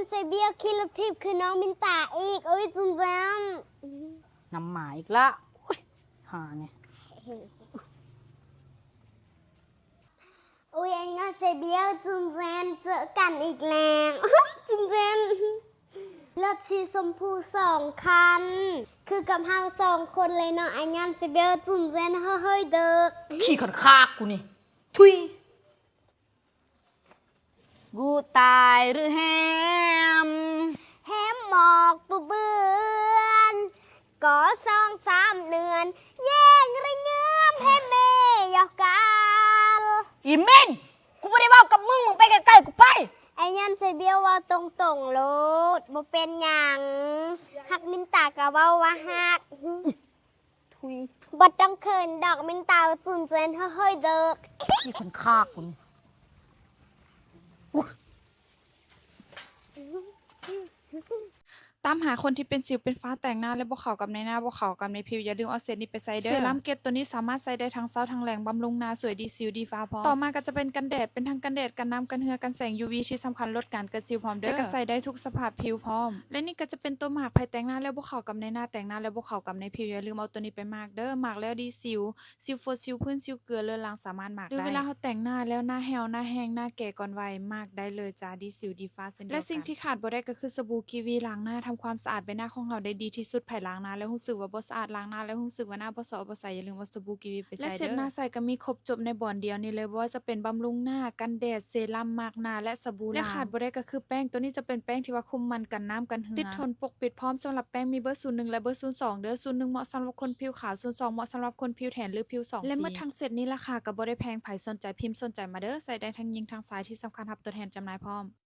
ໃສ່ເບ້ຍຂີ່ລົດຖີບຄືນ້ອງມິນຕາອີກ. ໂອ້ຍ ຈຸນແຈນ ນຳໝາອີກລະ. ໂອ້ຍ ຫານີ້. ໂອ້ຍ ອັນຍອງເຊເບຍ ຈຸນແຈນ ເຈີກັນອີກແລ້ວ. ໂອ້ຍ ຈຸນແຈນ ລົດສີຊົມພູສອງຄັນ ຄືກັບເຮົາສອງຄົນເລີຍເນາະ. ອັນຍອງເຊເບຍ ຈຸນແຈນ ເຮີ້ຍໆ ເດີກ ຂີ້ຂັນຄາກກູນີ້. ທຸຍ. ກູຕາຍຫຼືແຮມ ແຮມໝອກບໍ່ເບືອນ ກໍສອງສາມເດືອນ ແຍງລະຍາມແຮມເມຍອກການ. ອີມິນ ກູບໍ່ໄດ້ເວົ້າກັບມຶງ ມຶງໄປໄກໆ ກູໄປ. ໄອ້ຍອນໃສ່ເບ້ຍເວົ້າຕົງໆໂລດ ບໍ່ເປັນຫຍັງ ຮັກມິນຕາກໍເວົ້າວ່າຮັກ. ທຸຍ ບໍ່ຕ້ອງເຂີນດອກມິນຕາ ຈຸນແຈນ ເຮີ້ຍໆ ເດີກ ຂີ້ຂັນຄາກກູນີ້. ຕາມຫາຄົນທີ່ເປັນສິວເປັນຟ້າ ແຕງໜ້າແລ້ວບໍ່ເຂົ້າກັບໃນໜ້າ ບໍ່ເຂົ້າກັບໃນຜິວ ຢ່າລືມເອົາເຊດນີ້ໄປໃຊ້ເດີ. ເຊຣຳເກັດໂຕນີ້ສາມາດໃຊ້ໄດ້ທັງເຊົ້າທັງແລງ ບຳລຸງໜ້າ ຊ່ວຍດີສິວດີຟ້າພ້ອມ. ຕໍ່ມາກໍຈະເປັນກັນແດດ ເປັນທັງກັນແດດ ກັນນ້ຳ ກັນເຫື່ອ ກັນແສງຢູວີ ທີ່ສຳຄັນລົດການເກີດສິວພ້ອມເດີ ແລະກໍໃຊ້ໄດ້ທຸກສະພາບຜິວພ້ອມ. ແລະນີ້ກໍຈະເປັນໂຕໝາກ ໃຜແຕງໜ້າແລ້ວບໍ່ເຂົ້າກັບໃນໜ້າ ແຕງໜ້າແລ້ວບໍ່ເຂົ້າກັບໃນຜິວ ຢ່າລືມເອົາໂຕນີ້ໄປໝາກເດີ ໝາກແລ້ວດີສິວ ສິວຟົດ ສິວພື້ນ ສິວເກືອ ເລືອດຫຼັງ ສາມາດໝາກໄດ້ ຫຼືເວລາເຮົາແຕງໜ້າແລ້ວໜ້າແຫ້ວໜ້າແຫ້ງໜ້າແກ່ກ່ອນໄວ ໝາກໄດ້ເລີຍຈ້າ ດີສິວດີຟ້າເຊັ່ນດຽວກັນ. ແລະສິ່ງທີ່ຂາດບໍ່ໄດ້ກໍຄືສະບູກີວີ ລ້າງໜ້າ ທຳຄວາມສະອາດໃບໜ້າຂອງເຮົາໄດ້ດີທີ່ສຸດ. ໃຜລ້າງໜ້າແລ້ວຮູ້ສຶກວ່າບໍ່ສະອາດ ລ້າງໜ້າແລ້ວຮູ້ສຶກວ່າໜ້າບໍ່ຊອບບໍ່ໃສ ຢ່າລືມເອົາສະບູກີວີໄປໃຊ້ເດີ ແລະເຊັດໜ້າໃສກໍມີຄົບຈົບໃນບ່ອນດຽວນີ້ເລີຍ ບໍ່ວ່າຈະເປັນບຳລຸງໜ້າ ກັນແດດ ເຊຣຳ ໝາກໜ້າ ແລະສະບູລ້າງ. ແລະຂາດບໍ່ໄດ້ກໍຄືແປ້ງ ໂຕນີ້ຈະເປັນແປ້ງທີ່ວ່າຄຸມມັນ ກັນນ້ຳ ກັນເຫື່ອ ຕິດທົນ ປົກປິດພ້ອມ ສຳລັບແປ້ງມີເບີສູນໜຶ່ງ ແລະເບີສູນສອງເດີ ສູນໜຶ່ງເໝາະສຳລັບຄົນຜິວຂາວ ສູນສອງເໝາະສຳລັບຄົນຜິວແທນ ຫຼືຜິວສອງສີ. ແລະໝົດທັງເຊັດນີ້ລາຄາກໍບໍ່ໄດ້ແພງ ໃຜສົນໃຈພິມສົນໃຈມາເດີ ໃຊ້ໄດ້ທັງຍິງທັງຊາຍ ທີ່ສຳຄັນຮັບຕົວແທນຈຳໜ່າຍພ້ອມ.